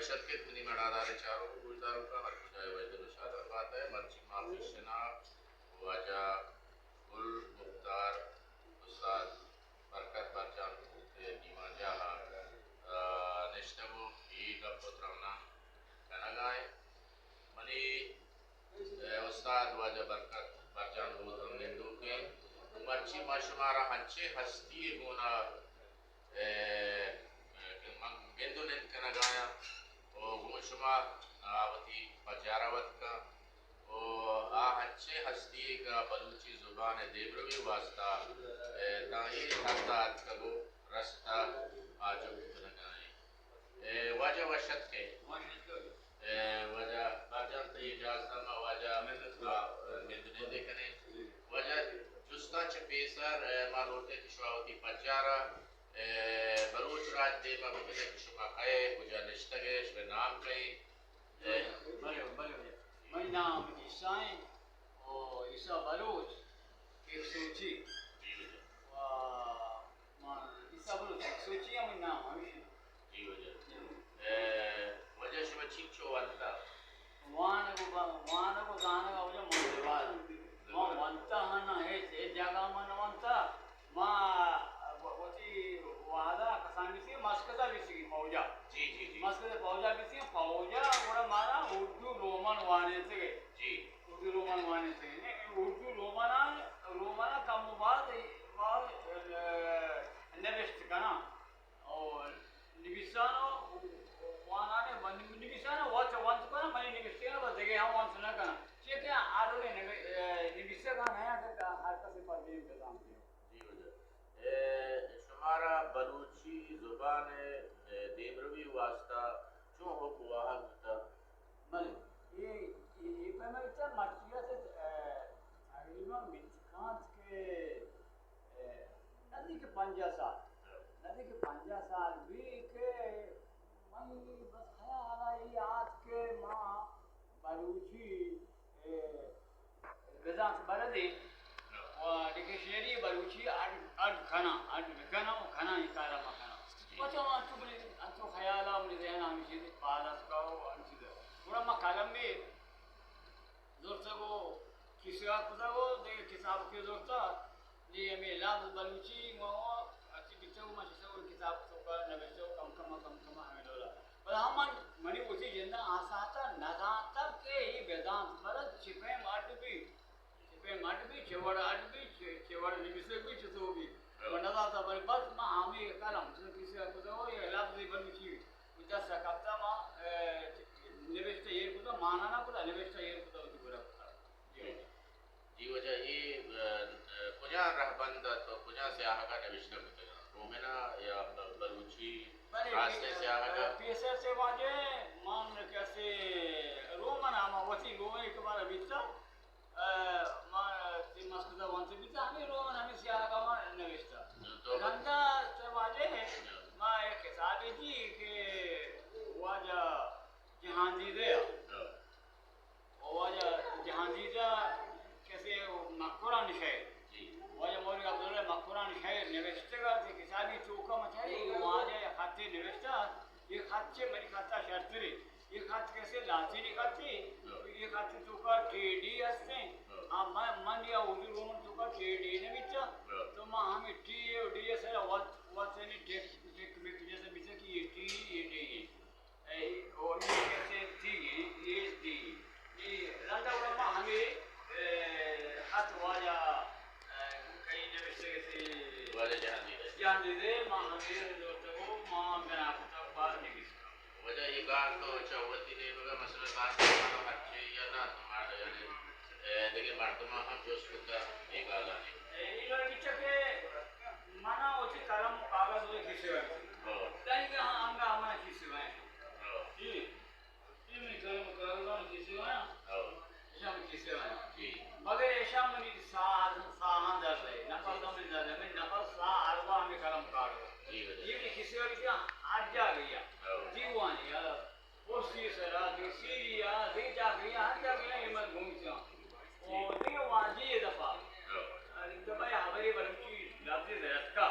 شت کہ منی مڑاداریں چاروک ءُ گوشداروکاں، ہر کجا ئے وش دل ءُ شادان بات ئے۔ مرچی ما پیشنا واجہ گل مختار استاد برکت برجان ءِ دیوان جاہ ءَ، آ، نشتگ ءُ اے گپ ءُ تراناں کنگ ءَ ایں۔ منی، اے، استاد واجہ برکت برجان بوت ہم نندوک ایں۔ مرچی ما شمارا ہنچیں ہستی ءِ گون ءَ، اے، کہ من گند ءُ نند کنگ ءَ آیاں ءُ گوں شما آ وتی پجار ءَ وت کن ءُ آ ہنچیں ہستی یے کہ بلوچی زبان ءِ دیمروی ءِ واستا، اے، تاں اے حد ءَ اتکگ ءُ رستہ، آ جہد کنگ ءَ ایں۔ اے، واجہ وش اتک ئے۔ اے، واجہ برجان، تئی اجازت ءَ ما واجہ، آ، گند ءُ نندے کنیں۔ واجہ جستاں چہ پیسر، اے، ما لوٹیں کہ شما وتی پجار ءَ، اے، بلوچ راج ءِ دیم ءَ بہ کن ئے کہ شما کئے، کجا نشتگ ئے، شمئے نام کئے؟ اے۔ بلے، بلے، بلے۔ منی نام عیسیٰ ایں، او عیسیٰ بلوچ، کیک سوچی۔ جی واجہ۔ وا، ما عیسیٰ بلوچ، کیک سوچی ہمے نام ہمیش۔ جی واجہ۔ جی۔ اے، واجہ شما چینچو وانتا؟ وانگ ءُ با-، وانگ ءُ زانگ ءَ واجہ من دیوال۔ من وانتا ہاں نہ، ہچ، ہچ جاگہ من نہ وانتا۔ ما و-، وتی وہدا کسان گسی مسکتا گسی فوجا۔ جی، جی، جی۔ مسکتا فوجا گسی فوجا، گڑا مارا اردو رومن وانینتگے۔ جی۔ اردو رومن وانینتگے۔ اردو رومنا، رومنا کم و باز ما، اے، نبشت کناں۔ او نبیسان ءُ وانان ءَ من نبیسان ءَ وت ونت کناں، منی نبشتگاں بس دگہ ہم ونت نہ کناں۔ چیا کہ آ ڈولیں نبی-، اے، نبیسگ ءَ نیا کہ ہر کس ءَ پہ دیم بزانت۔ جی واجہ۔ اے، شمارا بلوچی زبان ءِ، اے، دیمروی ءِ واستا چون حب واہگ بوتگ؟ بلے، اے، اے، اے پیما بیتا مرچی ءَ چہ، اے، تقریباً بیت کنت کہ، اے، نزدیک پنجاہ سال، نزدیک پنجاہ سال بی کہ منی بس خیال ءَ اے آت کہ ما بلوچی، اے، بزانت بلدیں و ڈکشنری بلوچی اڈ، اڈ کناں، اڈ بکناں و کناں، اے کارا ما کناں۔ جی۔ و چہ انچو منی، انچو خیال ءَ منی ذہن ءَ ہمے چیز پاد اتکا و ہمے چیز۔ گڑا ما قلمے زرتگ و کیسگا کتگ و دگہ کتابکے زرتگ۔ نی ہمے لبز بلوچی ما ہرچی بیتگ و ما چہ سور کتاب توکا نبشتہ و کم کم ءَ، کم کم ءَ ہمے ڈولا۔ پدا ہم من، منی وتی جند ءَ آ ساعت ءَ نزانتگ کہ اے بزانت بلد چہ پیم اڈ بیت، چہ پیم اڈ بیت، چہ وڑ اڈ بیت، چہ، چہ وڑ نبیسگ بیت، چہ تو بیت۔ من نزانتگ، بلے بس ما ہمے قلم چہ کیسگا کتگ و یک لبزے بلوچی دست ءَ کپتگ، ما، اے، نبشتہ ایر کتگ، مانا نہ کتگ، نبشتہ ایر کتگ، وتی گورا کتگ۔ جی۔ جی واجہ، اے، اے، کجا رہبند ات و کجا سیاہگ ءَ نبشتہ کتگ؟ رومن ءَ یا ب-، بلوچی، بلے، راستیں سیاہگ ءَ؟ پیسر سے واجہ من کسے رومن ءَ، ما وتی رومن کہ مارا بیتا، اے، ما تی مسکتا وانتے بیتا، ہمیں رومن ہمیں سیاہگ ءَ ما نبشتہ۔ تو رندا سے واجہ ما ایک کتابے دی کہ واجہ جہاندیدے ءَ۔ ہاں۔ و واجہ جہاندیدہ کسے مکران شاعر۔ جی۔ واجہ مولوی عبداللہ مکران شاعر نوشتگ ات، کتابی توکا مچاری واجہ یک خطے نوشتہ ات، اے خط چہ منی خطا شرترے۔ اے خط کسے لاطینی خطے، ہاں۔ اے خط توکا ٹی ڈی ہستیں۔ ہاں۔ آ من، من یا اردو رومن توکا ٹی ڈی نہ بیتا، ہاں۔ تو ما ہمیں ٹی اے و ڈی اے سرا وت، وت یعنی ٹک، ٹک مک جیسا بیتا کہ A T, a D A. اے، او، اے کسے ٹی، اے ٹی۔ اے رندا گڑا ما ہمے، اے، خط واجہ، اے، کئی نوشتگ ات، واجہ جہاندیدہ۔ جہاندیدہ، ما ہمے زرتگ و ما بنا کتگ پہ نبیسگ۔ واجہ اے گال تو چہ وتی نیمگا مثلاً بار بار ہرچی یا نہ تو ما یعنی اے، دگہ مردماں ہم جست کتہ اے گالانی۔ اے، اے وڑ بیتہ کہ منا وتی قلم و کاغذ و کیسہ ءَ بیتہ۔ ہو۔ دنیگہ ہم انگا منا کیسہ ءَ انت۔ ہو۔ جی۔ اے منی قلم و کاغذ ہم کیسہ ءَ انت۔ ہو۔ ایشاں منی کیسہ ءَ انت۔ جی۔ مگر ایشاں منی ساہ، ساہاں در دئے، نفس ہم در دئے، منی نفس ساہ ہر وہد ہمے قلم و کاغذ۔ جی، جی۔ اے منی کیسہ ءَ بیتہ ہر جاگہ ءَ۔ ہو۔ دیوان ءَ یا پرسی سرا، دگہ سیڑھی ءَ، دگہ جاگہے ءَ، ہر جاگہے ءَ اے من گون بیتاں۔ او دگہ واجہ ءِ دپا، دپا اے ہبرے بلوچی لبزے در اتکا۔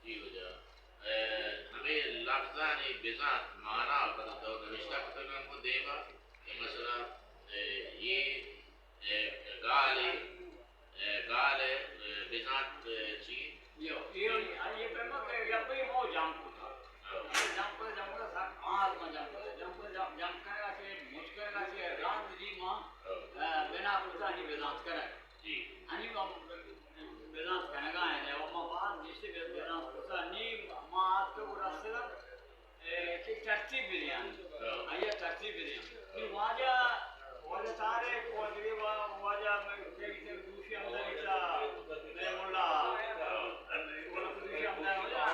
جی واجہ۔ اے، ہمے لفظانی بزانت مانا پدا تو نوشتہ کتگ انت گوں دیما کہ مثلاً، اے، یہ، اے، گالے، اے، گالے، اے، بزانت، اے، چی؟ یہ، یہ، یہ پیما کہ یہ پہ مو جام کتا۔ ہاں۔ جام کتا، جام کتا، سک آز ما جام کتا، جام کتا، جام، جام کرگا چے، مچ کرگا چے، راند جی ما، ہاں۔ اے، بنا کتا، نی بزانت کرگا۔ جی۔ ہنی ما بزانت کنگا ہیں، او ما باز گیشتر بزانت کتا، نی ما آتکگ و رستگا، اے، کہ ترتیب بدیان۔ ہاں۔ آیا ترتیب بدیان۔ نی واجہ، واجہ سارے، واجہ، واجہ میں، میں دوشی ہم دریتا، میں مولا، ہاں۔ دوشی ہم دریتا،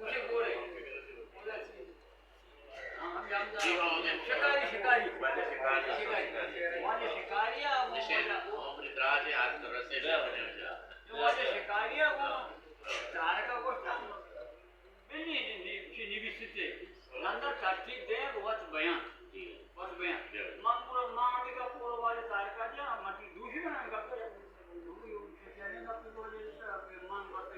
مجھے بولے۔ جی ہاں، ہمیں شکاری، شکاری۔ واجہ شکاری، شکاری۔ شکاری۔ واجہ شکاری ہے، وہ نشے واجہ۔ عمر دراز ہے، آج رسے میں بنے ہو جا۔ جو واجہ شکاری ہے، وہ تارکا گوشتا۔ بنی، نی، نی، چی نبیستے۔ رندا ترتیب دے، وت بیان۔ جی۔ وت بیان۔ جی۔ من پورا، من دیگا پورا واجہ تارکا دیا، من تی دوشی بنا گا۔ من وت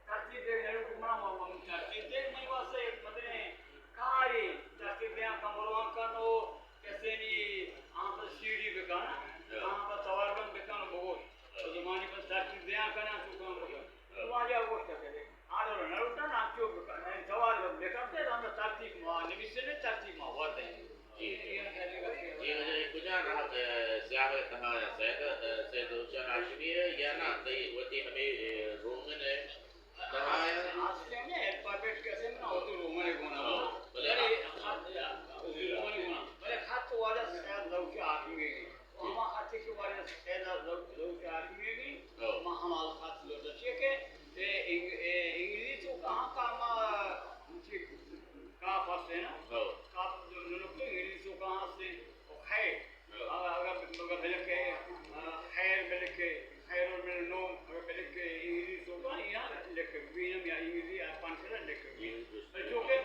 ترتیب دیگ نہ لوٹوں، من، من، من ترتیب دیگ منی واسطہ یک مزنیں کارے، ترتیب دیاں کن، بروان کن و کسے نی آہاں پہ سیڑھی بکن، ہاں۔ آہاں پہ توار بند بکن و بگوش۔ تو زمانی پہ ترتیب دیاں کن، تو کن بکن۔ تو واجہ گوشت کہ آرو نہ لوٹن، آ چو بکن۔ توار بند بکن، تے ہم ترتیب ما نویسنے، ترتیب ما وت ہیں۔ جی، جی۔ جی، واجہ، اے کجا راہ، اے، سیاہ ءِ تہا یا سید، اے، سید ظہور شاہ ہاشمی ءِ یا نہ، تئی وتی ہمے، اے، رومن ءِ تہا یا؟ آسکے میں الفابیٹ کسے میں نہ ہوتی، رومن ءِ گونا۔ ہاں، بلے بلے، آ-، آ-، آ-، رومن ءِ گونا۔ بلے خط واجہ سید ظہور شاہ ہاشمی ءِ۔ ہما خطے کہ واجہ سید ظہور شاہ ہاشمی ءِ، ہاں۔ ما ہما خط لوٹا چیئے کہ، اے، انگ-، اے، انگریزی تو کہاں کا ما، چی کاف ہستے نا؟ ہاں۔ کاف جو نقطہ انگریزی تو کہاں ہستے؟ او خیر۔ ہاں۔ اگر، اگر، اگر بلکہ، آ، خیر بلکہ، خیر اور میرا نام، اگر بلکہ انگریزی تو کہاں یا لکھ، وینم یا انگریزی یا پانسرا لکھ۔ جی، جی۔ چونکہ،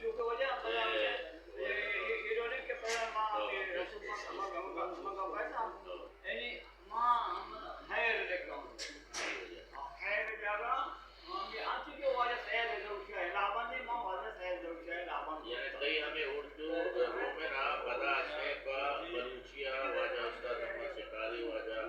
چونکہ واجہ، ہاں۔ اے، اے، اے، اے ڈولیں کہ پہلا ما، ہاں۔ اے، رسول ما، ما، ما، ما، ما، ہاں۔ یعنی ما ہم خیر لکھوں۔ خیر جاگا، ہم یہ آتی کہ واجہ سید ظہور شاہ الہ آباد، ما واجہ سید ظہور شاہ الہ آباد۔ یعنی تئی ہمیں اردو رومن ءَ پدا شے پہ بلوچی ءَ واجہ استاد احمد شکاری، واجہ،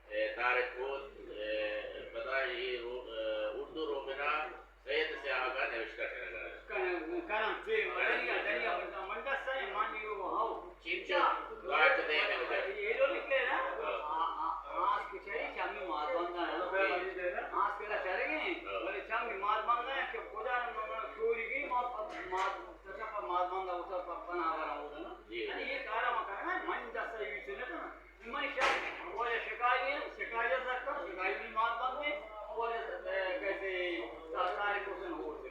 اے، طارق کوت، اے، پدا یہ رو-، اے، اردو رومن ءَ سید سیاہگ ءَ نوشتہ کنگ ءَ۔ کن-، کناں، چے دنیا، دنیا من، من دست ءَ مانی رو ہاؤ۔ چنچو؟ دعا تو دے میں ہو جائے۔ یہ لوگ کہہ رہا، ہاں۔ آ-، آ-، آس کے چاہیے، چامی مات بندہ ہے۔ جی۔ آس کے لا چلے گئے، ہاں۔ بولے چامی مات بندہ ہے کہ خدا نے من شوری کی مات، مات، چچا پر مات بندہ ہوتا، پر پناہ کرا ہوتا نا۔ جی۔ یعنی یہ کارا ما کرنا ہے، من دست ءَ یہ چلے نا۔ من شا-، واجہ شکاری ہیں، شکاری ءَ سکتا، شکاری بھی مات بندے، واجہ، اے، کیسے سارے کو سے نہ ہوتے۔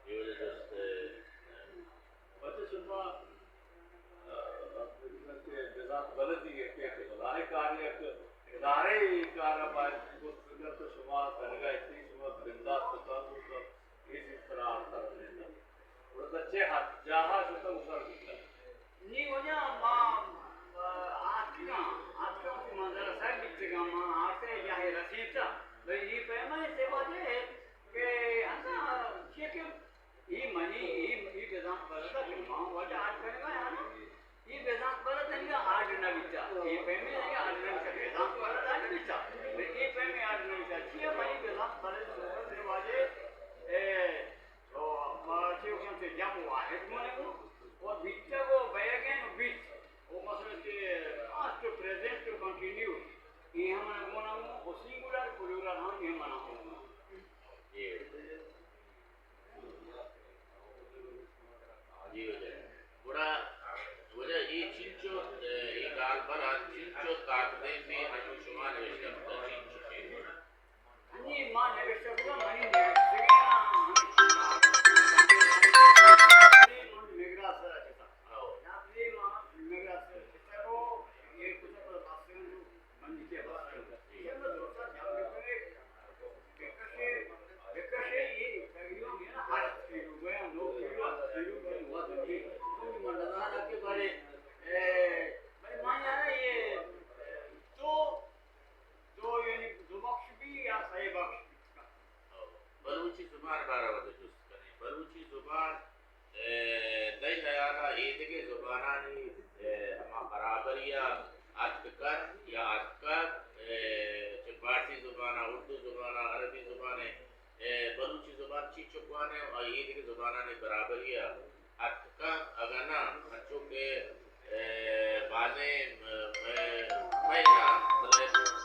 یہ وجہ سے، اے، بچے شما، اے، کہ بزانت بلدی ہے کہ، کہ بلاہیں کاری ہے کہ ادارے یہ کار باید کو، تو شما کنگا اتنی شما بندات بتا دو۔ اے سرا آرتگ نہ انت۔ گڑا چہ ہر جاہ ءَ شتگ و سر بیتگ۔ نی واجہ ما، آ، آتکگاں، آتکگاں وتی منزل ءَ سر بیتگاں، ما آرتگ جاہے رسینتگ۔ بلے اے پیما اے سے واجہ کہ انگا چیئے کہ اے منی، اے، اے بزانت بلد ءَ کہ ما واجہ آرٹ کنگا یا نا؟ اے بزانت بلد انگا آرٹ نہ بیتا۔ اے پیمیں انگا آرٹ نہ بیتا۔ بزانت بلد آرٹ بیتا۔ اے پیمیں آرٹ نہ بیتا۔ چیا منی بزانت بلد صورت واجہ، اے، او، ما چے گوشن کہ جمع واحد گونے گو۔ او بیتا گو بیگن بیت۔ او مثلاً کہ پاسٹ، پریزنٹ، کنٹینیو۔ اے ہم گونا گو، او سنگولر، پلورل ہم اے منا گونا۔ جی واجہ۔ گڑا واجہ اے چنچو، اے گالبر ءَ چنچو تاکدیم بی انو شما نوشتہ بارہ وت جست کنیں۔ بلوچی زبان، اے، تئی ہیال ءَ ایدگہ زبانانی، اے، ہما برابری ءَ اتک کنت یا اتکگ، اے، چہ پارسی زبان ءَ، اردو زبان ءَ، عربی زبان ءَ، اے، بلوچی زبان چینچک وان انت، آ ایدگہ زبانانی برابری ءَ اتک کنت؟ اگاں نہ، انچو کہ، اے، بازیں، اے، مئے، مئے نہ، بلے